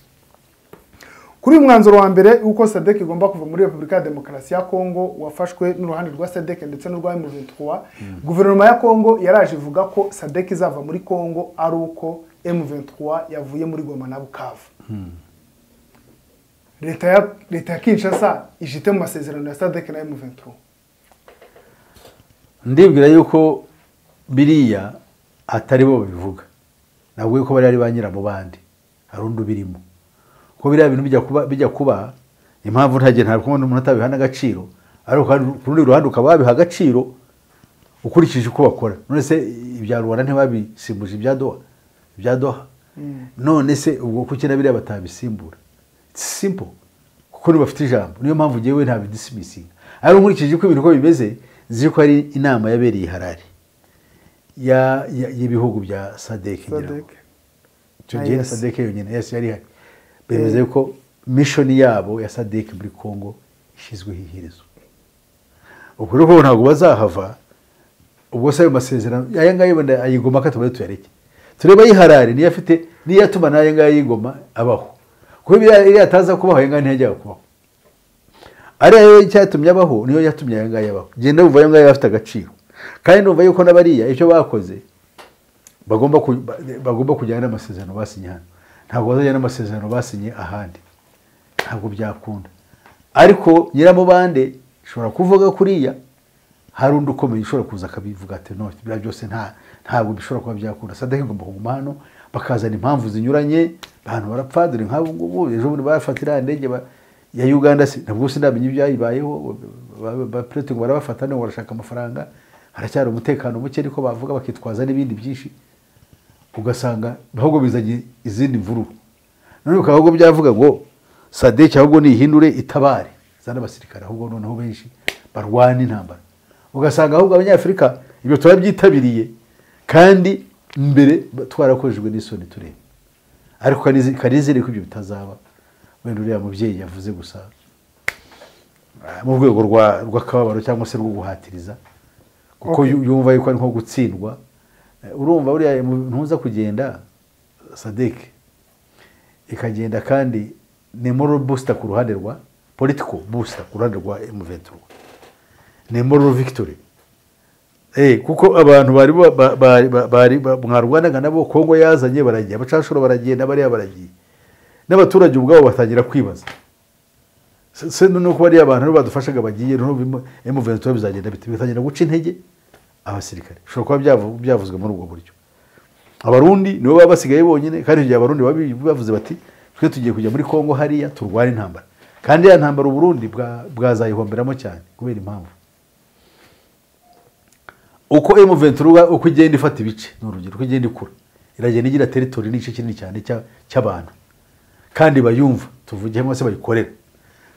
[SPEAKER 1] Kuri uyu mwanzuro wa mbere uko SADC igomba kuva muri Republika ya Demokarasi ya Kongo wafashwe n'uruhande rwa SADC ndetse n'urwa M23, guverinoma ya Kongo yaraje ivuga ko SADC izava muri Kongo ari uko M23 yavuye muri Goma na Bukavu. Leta ya Kinshasa ijite mu masezerano ya SADC na M23.
[SPEAKER 2] Ndibwira yuko biriya atari bo bivuga. Nabwo yuko bari ari banyira mu bandi. Hari undi birimo. Ko biriya bintu bijya kuba impamvu ntagiye ntabwo kubona umuntu atabihana agaciro ariko ku rundi ruhande ukaba wabiha agaciro ukurikije uko bakora. None se ibya Rwanda ntibabisimbuje ibya Doha. None se ubwo kuki na biriya batabisimbura? It's simple. Kuko bafite ijambo. Niyo mpamvu jewe ntabidismissinga. Ariko nkurikije uko ibintu ko bimeze nzi ko ari inama yabereye Harare ya y'ibihugu bya SADC ngira ngo. Icyo gihe SADC yonyine yes yari hari. Bemeze ko mission yabo ya SADC muri Kongo ishizweho iherezo. Ubwo rero ntabwo bazahava ubwo se ayo masezerano aya ngayo benda ayigoma katubare tuyareke. Tureba yiharare niyo afite niyo atuma naye ngayo yigoma abaho. Kuko biriya ataza kubaho aya ngayo ntiyajya kubaho. Ari ayo cyatumye abaho niyo yatumye aya ngayo abaho. Genda uva ayo ngayo afite agaciro. Kandi numva yuko nabariya icyo bakoze bagomba kujyana n'amasezerano basinye hano. Ntabwo bazajyana n'amasezerano basinye ahandi. Ntabwo byakunda. Ariko nyiramubande ushobora kuvuga kuriya hari undi ukomeye ushobora kuza akabivuga ati no bya byose ntabwo bishobora kuba byakunda. SADC igomba kuguma hano bakazana impamvu zinyuranye abantu barapfa dore nk'abo ngubu ejo bundi bafatira indege ya Uganda ntabwo sindamenye ibyayibayeho ba president barabafata no barashaka amafaranga haracyari umutekano muke ariko bavuga bakitwaza n'ibindi byinshi ugasanga ahubwo bizanye izindi mvururu. None ukaba byavuga ngo SADC ahubwo nihindure itabare zana abasirikare, ahubwo noneho benshi barwana intambara. Ugasanga ahubwo Abanyafurika ibyo turabyitabiriye kandi mbere twarakorejwe n'isoni tureba. Ariko kanizere ko ibyo bitazaba. Wenda uriya mubyeyi yavuze gusa mu rwego rw'akababaro cyangwa se rwo guhatiriza, kuko yumva yuko ari nko gutsindwa. Urumva uriya ntuza kugenda SADC ikagenda, kandi ni moral booster ku ruhande rwa political booster ku ruhande rwa M23, ni moral victory. Kuko abantu bari mwarwanaga nabo, Kongo yazanye baragiye, abacashuro baragenda, bariya baragiye, n'abaturage ubwabo batangira kwibaza se nuko bariya abantu badufashaga bagiye, noneho M23 bizagenda bite? Bitangira guca intege abasirikare. Bishobora kuba byavuzwe muri ubwo buryo. Abarundi nibo baba basigaye bonyine, kandi igihe Abarundi bavuze bati twe tugiye kujya muri Kongo hariya turwana intambara, kandi ya ntambara Uburundi bwazayihomberamo cyane kubera impamvu uko M23 uko igenda ifata ibice, ni urugero uko igenda ikura iragenda igira territory n'igice kinini cyane cy'abantu kandi bayumva, tuvuge cyangwa se bayikorera.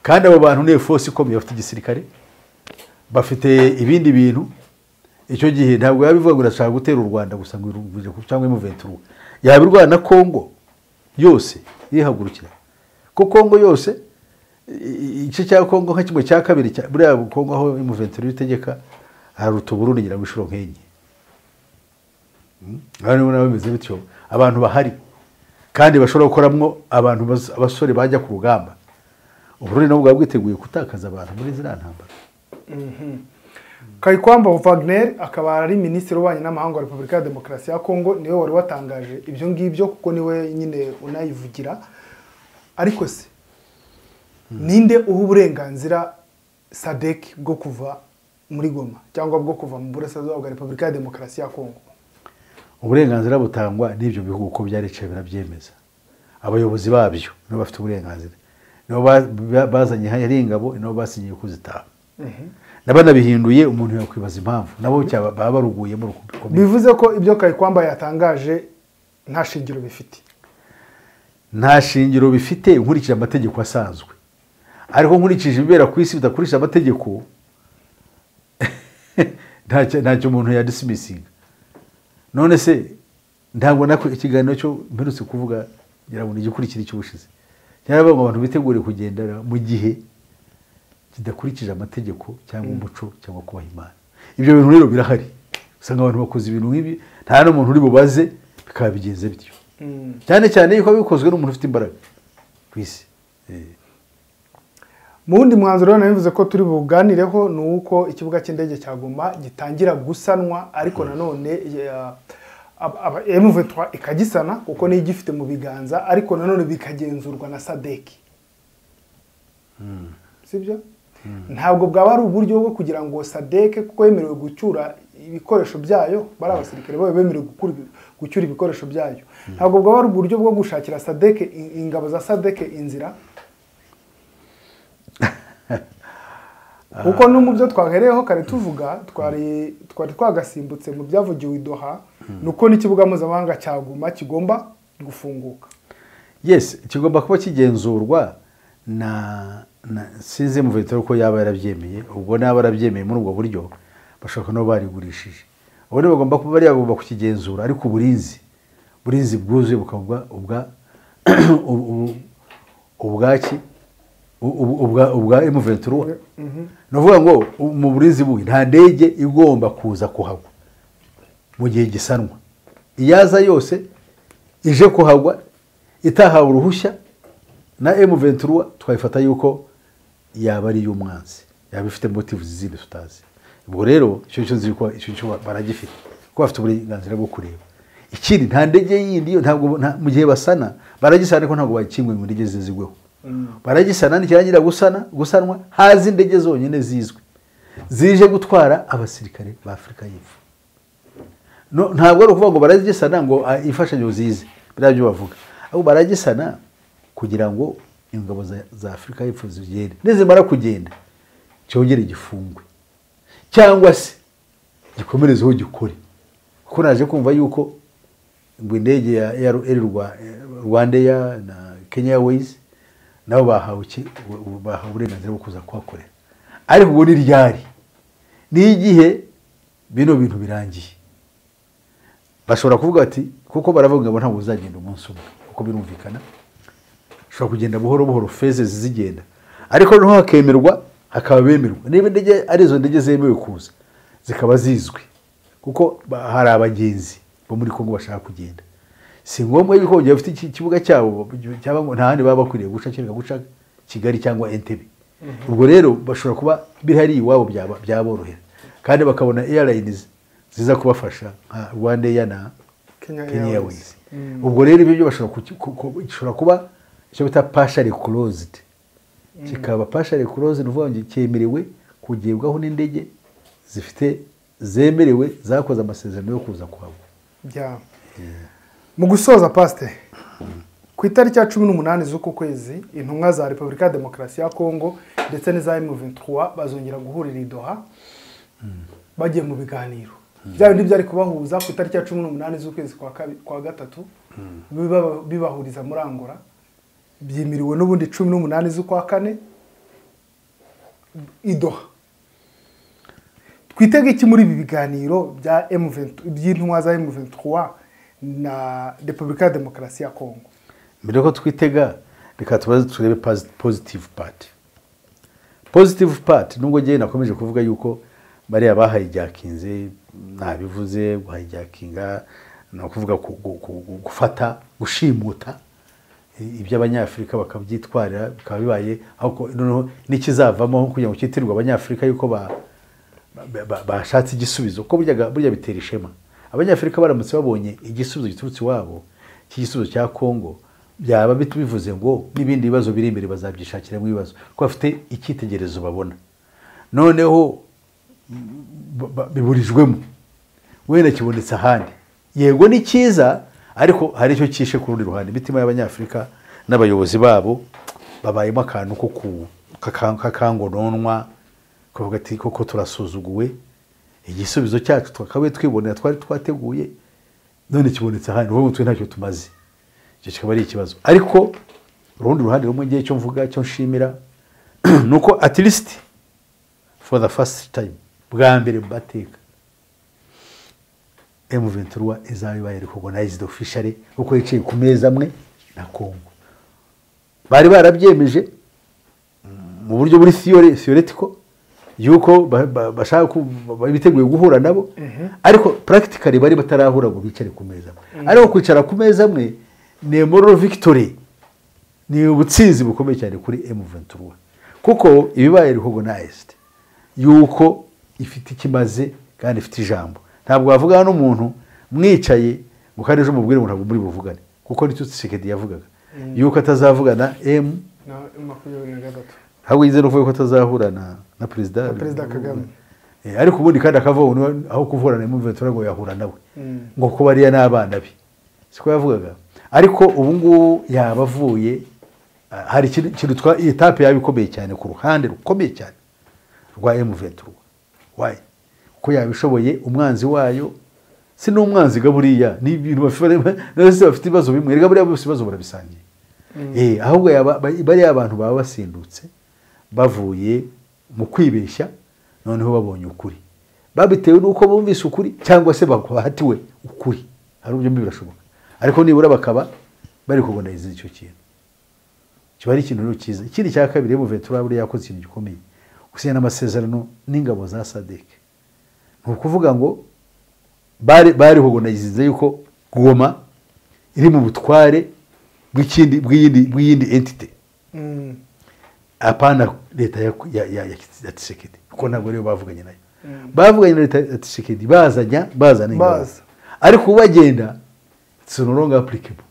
[SPEAKER 2] Kandi abo bantu ni force ikomeye, bafite igisirikare, bafite ibindi bintu. Icyo gihe ntabwo yabivuga ngo irashaka gutera u Rwanda gusa ngo iruvuje cyangwa M23, yabirwana na Kongo yose yihagurukira. Ko Kongo yose, igice cya Kongo nka kimwe cya kabiri buriya Kongo aho M23 itegeka haruta Burundi ngira ngo inshuro nk'enye. Hano nabo bimeze bityo, abantu bahari kandi bashobora gukoramwo abantu abasore bajya ku rugamba. Uburundi nabwo bwaba bwiteguye gutakaza abantu muri ziriya ntambara.
[SPEAKER 1] Kayikwamba Wagner akaba ari minisitiri w'ububanyi n'amahanga wa Repubulika ya Demokarasi ya Kongo, niwe wari watangaje ibyo ngibyo kuko niwe nyine unayivugira. Ariko se ninde uha uburenganzira SADC bwo kuva muri Goma cyangwa bwo kuva mu burasirazuba bwa Repubulika ya Demokarasi ya Kongo?
[SPEAKER 2] Uburenganzira butangwa n'ibyo bihugu uko byaricaye birabyemeza. Abayobozi babyo nibo bafite uburenganzira, nibo bazanye hari ingabo, nibo basinyiye kuzitaha. Nabanabihinduye umuntu yakwibaza impamvu nabo baba baruguyemo rukomeye.
[SPEAKER 1] Bivuze ko ibyo Kayikwamba yatangaje nta shingiro bifite.
[SPEAKER 2] Nta shingiro bifite nkurikije amategeko asanzwe, ariko nkurikije ibibera ku isi bidakurikije amategeko ntacyo umuntu yadismissinga. None se ntabwo nako ikiganiro cyo mperutse kuvuga ngira ngo igikurikira cy'ubushize cyaravuga ngo abantu bitegure kugendera mu gihe kidakurikije amategeko cyangwa umuco cyangwa kubaha Imana. Ibyo bintu rero birahari, usanga abantu bakoze ibintu nk'ibi nta n'umuntu uri bubaze bikaba bigenze bityo. Cyane cyane yuko bikozwe n'umuntu ufite imbaraga ku isi.
[SPEAKER 1] Mu wundi mwanzuro nabivuze ko turi buganireho ni uko ikibuga cy'indege cya Goma gitangira gusanwa, ariko nanone M23 ikagisana kuko niyo igifite mu biganza, ariko nanone bikagenzurwa na SADC. Sibyo? Ntabwo bwaba ari uburyo bwo kugira ngo SADC kuko yemerewe gucyura ibikoresho byayo, bari abasirikare bayo bemerewe gucyura ibikoresho byayo. Ntabwo bwaba ari uburyo bwo gushakira SADC ingabo za SADC inzira. Kuko no mu byo twahereyeho kare tuvuga twari twagasimbutse mu byavugiwe i Doha, nuko n'ikibuga mpuzamahanga cya Goma kigomba gufunguka.
[SPEAKER 2] Yes, kigomba kuba kigenzurwa na sinzi M23 ko yaba yarabyemeye. Ubwo naba yarabyemeye muri ubwo buryo bashaka no barigurishije. Ubwo bagomba kuba bari bagomba kukigenzura, ariko uburinzi bwuzuye bukaba ubwa ubwaki ubwa M23. Novuga ngo mu burinzi buhi nta ndege igomba kuza kuhagwa mu gihe gisanwa. Iyaza yose ije kuhagwa itahawe uruhushya na M23 twayifata yuko yaba ari y'umwanzi, yaba ifite motives zindi tutazi. Ubwo rero icyo nzi ko icyo baragifite ko bafite uburenganzira bwo kureba. Ikindi nta ndege yindi yo ntabwo mu gihe basana baragisana ko ntabwo bakingwe ngo indege zizigweho. Baragisana nikirangira gusanwa hazi indege zonyine zizwe zije gutwara abasirikare ba Afrika y'Epfo. No, ntabwo ari ukuvuga ngo baragisana ngo ifashanyo zize biriya byo bavuga, ahubwo baragisana kugira ngo ingabo za Afrika y'Epfo zigende, nizimara kugenda cyongere gifungwe cyangwa se gikomerezeho gikore. Kuko naje kumva yuko ngo indege ya Air Rwandair na Kenya Airways Nabo bahawe uburenganzira bwo kuza kuhakorera. Ariko ubwo ni ryari? Ni igihe bino bintu birangiye. Bashobora kuvuga ati kuko baravuga ngo ntabwo uzagenda umunsi umwe, kuko birumvikana ushobora kugenda buhoro buhoro phases zigenda, ariko noneho hakemerwa hakaba bemerwa niba indege ari izo ndege zemewe kuza zikaba zizwi, kuko hari abagenzi bo muri Kongo bashaka kugenda. Si ngombwa yuko bagiye bafite ikibuga cyabo cyangwa nta handi baba bakwiriye guca kereka guca Kigali cyangwa Entebbe. Ubwo rero bashobora kuba bihari iwabo byaborohera, kandi bakabona airlines ziza kubafasha nka Rwanda Air na Kenya Airways. Ubwo rero ibyo bashobora kuba icyo bita partially closed, kikaba partially closed ni ukuvuga ngo cyemerewe kugebwaho n'indege zifite zemerewe zakoze amasezerano yo kuza kuhagwa.
[SPEAKER 1] Mu gusoza Pastor, ku itariki ya 18 z'uku kwezi intumwa za Repubulika ya Demokarasi ya Kongo ndetse n'iza M23 bazongera guhurira i Doha bagiye mu biganiro. Bya bindi byari kubahuza ku itariki ya 18 z'ukwezi kwa gatatu bibahuriza muri Angola, byimiriwe n'ubundi 18 z'ukwa kane i Doha. Twitege iki muri ibi biganiro bya M23 by'intumwa za M23 na Repubulika ya Demokarasi ya Kongo?
[SPEAKER 2] Mbere ko twitega reka tubaze turebe positive part. Positive part nubwo ngiye nakomeje kuvuga yuko bariya bahijackinze, nabivuze guhijackinga no kuvuga gufata gushimuta iby'abanyafrika bakabyitwarira bikaba bibaye, aho noneho n'ikizavamo kugira ngo cyitirwe abanyafrika yuko bashatse igisubizo, ko burya bitera ishema. Abanyafrika baramutse babonye igisubizo giturutse iwabo cy'igisubizo cya Kongo, byaba bivuze ngo n'ibindi bibazo biri imbere bazabyishakira mu bibazo, kuko bafite icyitegererezo babona. Noneho biburijwemo wenda kibonetse ahandi, yego ni cyiza, ariko hari icyo cyishe ku rundi ruhande. Imitima y'abanyafrika n'abayobozi babo babayemo akantu ko kakangononwa, kuvuga ati koko turasuzuguwe, igisubizo cyacu twakabaye twibonera twari twateguye none kibonetse ahandi, ubu twe ntacyo tumaze. Icyo kikaba ari ikibazo. Ariko urundi ruhande rumwe ngiye cyo mvuga cyo nshimira nuko at least for the first time bwa mbere mu mateka M23 izaba ibaye recognized officially, kuko yicaye ku meza amwe na Kongo. Bari barabyemeje mu buryo buri theoretical yuko bashaka biteguye guhura nabo, ariko practically bari batarahura ngo bicare ku meza amwe. Ariko kwicara ku meza amwe ni moral victory, ni ubutsinzi bukomeye cyane kuri M23, kuko ibibaye recognized yuko ifite ikimaze kandi ifite ijambo. Ntabwo wavuga n'umuntu mwicaye ngo kandi ejo mubwire ngo ntabwo muri buvugane, kuko nicyo Tshisekedi yavugaga yuko atazavugana M
[SPEAKER 1] na 23,
[SPEAKER 2] ntabwo yize no kuvuga ko atazahura na Perezida
[SPEAKER 1] Kagame.
[SPEAKER 2] Ariko ubundi kandi akavuga aho kuvura na M23 ngo yahura nawe, ngo kuba ariya n'abana be, siko yavugaga. Ariko ubu ngubu yabavuye, hari ikintu twa etape yabikomeye cyane ku ruhande rukomeye cyane rwa M23. Why? Ko yabishoboye umwanzi wayo si n'umwanzi gaburiya, ni ibintu bafite ibibazo bimwe, rega buriya bose ibibazo barabisangiye. Ahubwo bariya abantu baba basindutse bavuye mu kwibeshya, noneho babonye ukuri babitewe nuko bumvise ukuri cyangwa se bahatiwe ukuri, hari ubyo birashoboka, ariko nibura bakaba bari kubona icyo kintu kiba ari ikintu rero cyiza. Ikindi cya kabiri, M23 buriya yakoze ikintu gikomeye, gusinya n'amasezerano n'ingabo za SADC. Ni ukuvuga ngo bari recognize yuko Goma iri mu butware bw'iyindi entity, apana leta ya Tshisekedi, kuko ntabwo ariyo bavuganye nayo. Bavuganye na leta ya Tshisekedi bazana ingabo, ariko bagenda it's no longer applicable.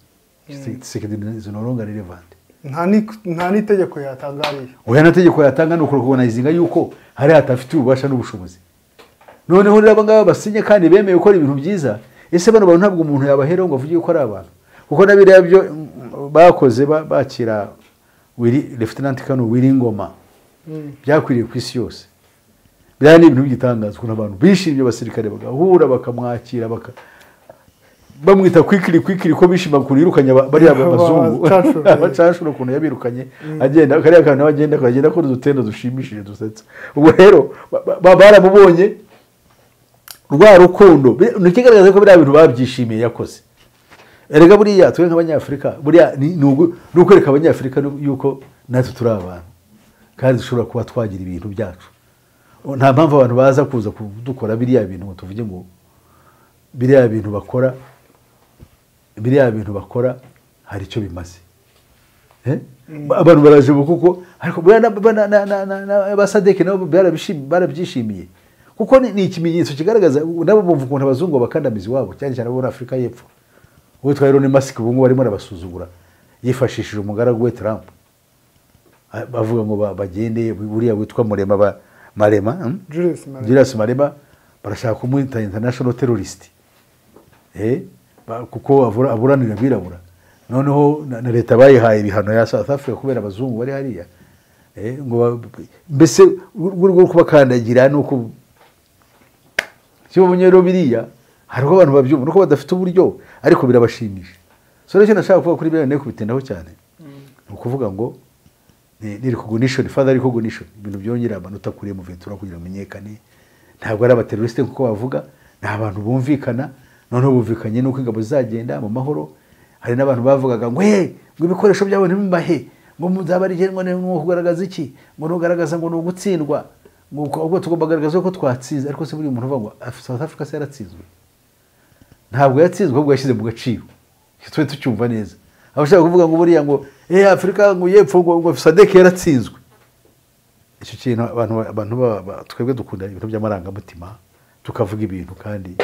[SPEAKER 2] Tshisekedi is no longer relevant.
[SPEAKER 1] Nta n'itegeko yatangariye.
[SPEAKER 2] Oya, nta yatanga, ni ukurecognizinga yuko hari hatafite ububasha n'ubushobozi. Noneho rero aba ngaba basinye kandi bemeye gukora ibintu byiza, ese bano bantu ntabwo umuntu yabaheraho ngo avuge yuko ari abantu, kuko nabiriya byo bakoze bakira Lieutenant Colonel Willy Ngoma byakwiriye ku isi yose. Bya ni ibintu by'igitangaza ukuntu abantu bishimye, abasirikare bagahura bakamwakira
[SPEAKER 7] Bamwita kwikiri kwikiri ko bishima kurirukanya bariya bazungu abacashuro ukuntu yabirukanye agenda kariya kantu agenda akagenda akora udutendo dushimishije dusetsa. Ubwo rero baramubonye rwa rukundo nikigaragaza ko biriya bintu babyishimiye yakoze. Erega buriya twe nk'abanyafrika buriya ni ukwereka abanyafrika yuko natwe turi abantu kandi dushobora kuba twagira ibintu byacu. Nta mpamvu abantu baza kuza kudukora biriya bintu ngo tuvuge ngo biriya bintu bakora biriya bintu bakora hari icyo bimaze. Abantu baraje kuko ariko basadeke nabo barabyishimiye kuko ni ikimenyetso kigaragaza nabo bumva ukuntu abazungu bakandamiza iwabo cyane cyane muri Afurika y'Epfo. Uwitwa Elon Musk ubu ngubu arimo arabasuzugura yifashishije umugaragu we Trump bavuga ngo bagende buriya witwa Murema Malema Julius Malema barashaka kumwita international terrorist kuko aburanira abirabura. Noneho na leta bayihaye ibihano ya South Africa kubera abazungu bari hariya ngo mbese urwo kubakandagira nuko cyo rero biriya hariho abantu babyumva nuko badafite uburyo ariko birabashimisha. So rero nashaka kuvuga kuri biriya kubitindaho cyane ni ukuvuga ngo ni recognition, father recognition, ibintu byongera amanota kuri M23 kugira amenyekane. Ntabwo ari abaterroriste kuko bavuga ni abantu bumvikana. Noneho bumvikanye nuko ingabo zizagenda mu mahoro. Hari n'abantu bavugaga ngo ngo ibikoresho byabo ntimubahe ngo muzabarigenwa ngo kugaragaza iki ngo nugaragaza ngo nugutsindwa ngo ubwo tugomba kugaragaza ko twatsinze. Ariko se buri muntu uvuga ngo South Africa se yaratsinzwe? Ntabwo yatsinzwe ahubwo yashyize mu gaciro. Twe tucyumva neza. Abashaka kuvuga ngo buriya ngo Afrika ngo yepfo ngo SADC yaratsinzwe. Icyo kintu abantu twebwe dukunda ibintu by'amarangamutima tukavuga ibintu kandi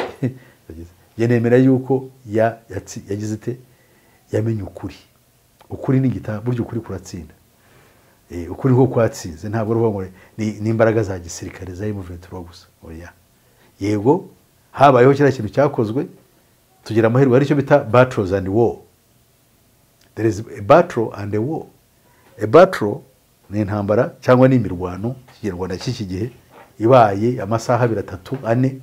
[SPEAKER 7] yenemera yuko yagize ite yamenye ukuri. Ukuri ni igitabo buryo ukuri kuratsinda. Ukuri ko kwatsinze ntabwo ruvuga ngo ni imbaraga za gisirikare za M23 gusa. Oya. Yego habayeho kiriya kintu cyakozwe tugira amahirwe ari cyo bita battles and war. There is a battle and a war. A battle ni intambara cyangwa ni imirwano kinyarwanda cy'iki gihe ibaye amasaha 2 3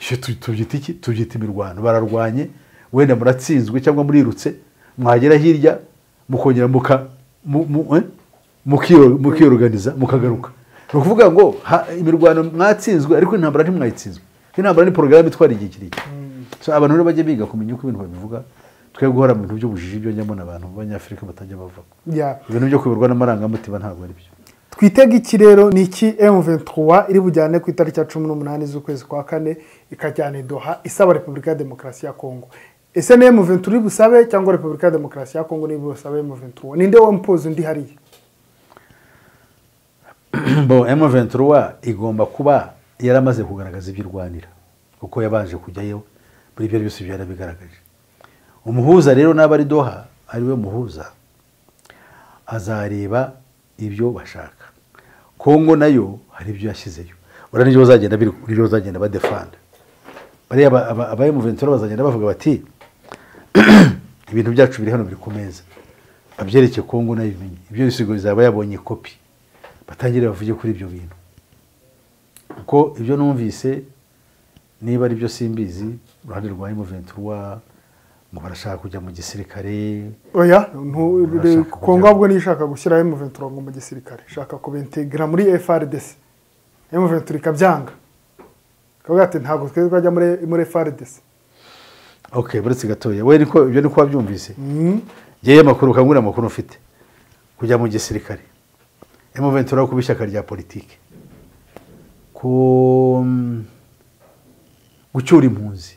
[SPEAKER 7] 4 tubyita iki? Tubyita imirwano. Bararwanye wenda muratsinzwe cyangwa murirutse mwagera hirya mukongera mukiyorganiza mukagaruka. Ni ukuvuga ngo imirwano mwatsinzwe ariko intambara ntimwayitsinzwe. Intambara ni porogaramu itwara igihe kirekire. So abantu rero bajye biga kumenya uko ibintu babivuga. Twe guhora mu bintu by'ubujiji byo njyamo n'abantu b'abanyafrika batajya bavuga. Ibintu byo kuyoborwa n'amarangamutima ntabwo ari byo.
[SPEAKER 1] Twitega iki rero ni iki M23 iri bujyane ku itariki ya 18 z'ukwezi kwa kane ikajyana Doha isaba Repubulika ya Demokarasi ya Kongo. Ese ni M23 iri busabe cyangwa Repubulika ya Demokarasi ya Kongo ni busabe M23? Ninde wampoza undi hariya?
[SPEAKER 7] Bo M23 igomba kuba yaramaze kugaragaza ibyo irwanira kuko yabanje kujyayo muri ibyo byose byarabigaragaje. Umuhuza rero naba ari Doha ariwe muhuza azareba ibyo bashaka. Kongo nayo hari ibyo yashyizeyo. Ura nibyo bazagenda biri bazagenda badefanda. Bariya aba M23 bazagenda bavuga bati ibintu byacu biri hano biri ku meza. Babyereke Kongo nayo ibimenye. Ibyo bisigo bizaba yabonye kopi. Batangire bavuge kuri ibyo bintu. Kuko ibyo numvise niba ari byo simbizi uruhande rwa M23 ngo barashaka kujya mu gisirikare.
[SPEAKER 1] Oya, Kongo ahubwo nishaka gushyira M23 ngo mu gisirikare, shaka kubintegra muri FARDC. M23 ikabyanga. Kavuga ati ntabwo twe twajya muri FARDC.
[SPEAKER 7] Okay, buretse gatoya. We niko ibyo niko wabyumvise. Ngiye amakuru kangura amakuru mfite. Kujya mu gisirikare. M23 kuba ishyaka rya politike. Ko gucyura impunzi.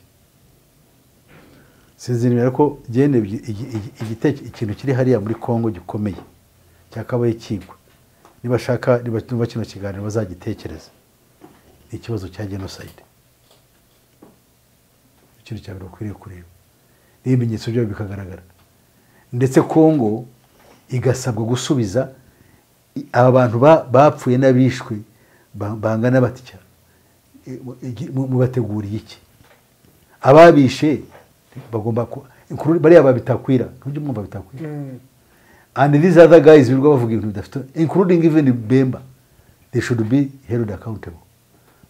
[SPEAKER 7] Sinzi ko gende ikintu kiri hariya muri Kongo gikomeye cyakabaye kigwa. Nibashaka niba kino kiganiro bazagitekereza. Ikibazo cya genocide. Ikintu cya mbere ukwiriye kureba. N'ibimenyetso byayo bikagaragara. Ndetse Kongo igasabwa gusubiza aba bantu bapfuye n'abishwe bangana batya. Mubateguriye iki? Ababishe bagomba bariya babitakwira ntujye mwumva bitakwira. And these other guys birirwa bavuga ibintu bidafite, including even Bemba, they should be held accountable.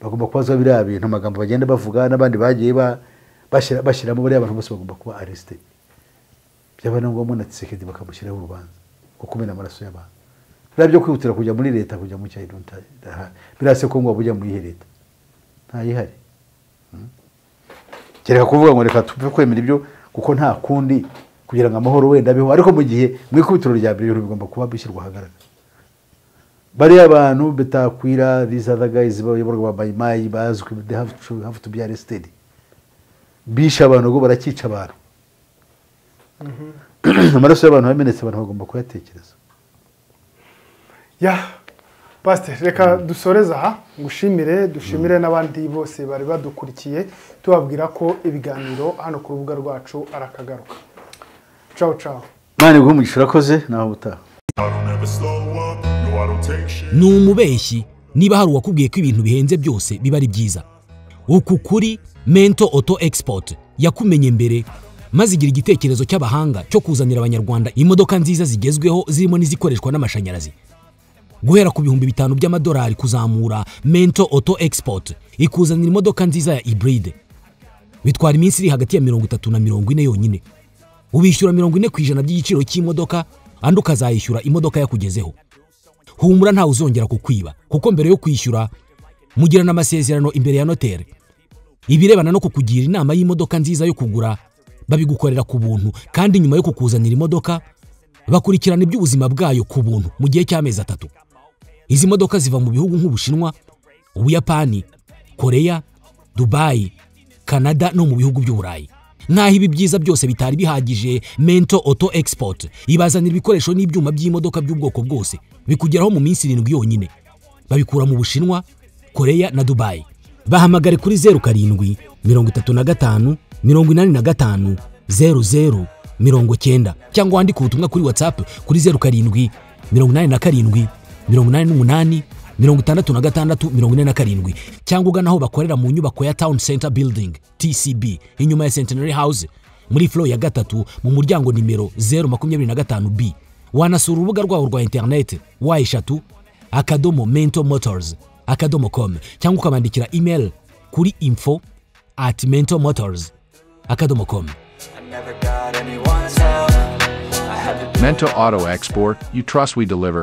[SPEAKER 7] Bagomba kubazwa biriya bintu amagambo bagenda bavuga n'abandi bagiye Bashyiramo bariya abantu bose bagomba kuba arrested. Byaba na ngombwa na Tshisekedi bakamushyiraho urubanza kuko kumena amaraso y'abantu. Biriya byo kwihutira kujya muri leta, kujya mu cyayi, birase ko ngo bujya muri leta ntayihari. Kereka kuvuga ngo reka tupfe kwemera ibyo kuko nta kundi kugira ngo amahoro wenda abeho, ariko mu gihe mu ikubitiro rya mbere ibintu bigomba kuba bishyirwa ahagaragara. Bariya abantu Bitakwira, these other guys bayoborwa ba Mayimayi bazwi, they have to be arrested. Bishe abantu ubwo barakica abantu. Amaraso y'abantu yamenetse, abantu bagomba kuyatekereza.
[SPEAKER 1] Ya Pastor, reka dusoreze aha, ngushimire, dushimire n'abandi bose bari badukurikiye, tubabwira ko ibiganiro hano ku rubuga rwacu arakagaruka. Ciao ciao.
[SPEAKER 7] Imana iguhe umugisha, urakoze, naho ubutaha.
[SPEAKER 8] Ni umubeshyi niba hari uwakubwiye ko ibintu bihenze byose biba ari byiza. Uku kuri Mento Auto Export yakumenye mbere, maze igira igitekerezo cy'abahanga cyo kuzanira abanyarwanda imodoka nziza zigezweho zirimo n'izikoreshwa n'amashanyarazi. Guhera ku 5,000 by'amadolari kuzamura, Mento Auto Export ikuzanira imodoka nziza ya hybride. Bitwara iminsi iri hagati ya 30 na 40 yonyine. Ubishyura 40% by'igiciro cy'imodoka, andi ukazayishyura imodoka yakugezeho. Humura ntawe uzongera kukwiba, kuko mbere yo kwishyura mugirana amasezerano imbere ya notere. Ibirebana no kukugira inama y'imodoka nziza yo kugura babigukorera ku buntu, kandi nyuma yo kukuzanira imodoka bakurikirana iby'ubuzima bwayo ku buntu mu gihe cy'amezi 3. Izi modoka ziva mu bihugu nk'Ubushinwa, Ubuyapani, Korea, Dubai, Canada no mu bihugu by'Uburayi. Nkaho ibi byiza byose bitari bihagije, Mento Auto Export ibazanira ibikoresho n'ibyuma by'imodoka by'ubwoko bwose, bikugeraho mu minsi 7 yonyine. Babikura mu Bushinwa, Korea na Dubai. Bahamagare kuri 07 35 85 00 90 cyangwa wandike ubutumwa kuri WhatsApp kuri 07 87 88 66 47 cyangwa ugana aho bakorera mu nyubako ya Town Center Building TCB inyuma ya Centenary House muri floor ya 3 mu muryango nimero 025B. Wanasura urubuga rwabo rwa internet w3.mentomotors.com cyangwa ukabandikira email kuri info@mentomotors.com.
[SPEAKER 9] Mento Auto Export, you trust we deliver.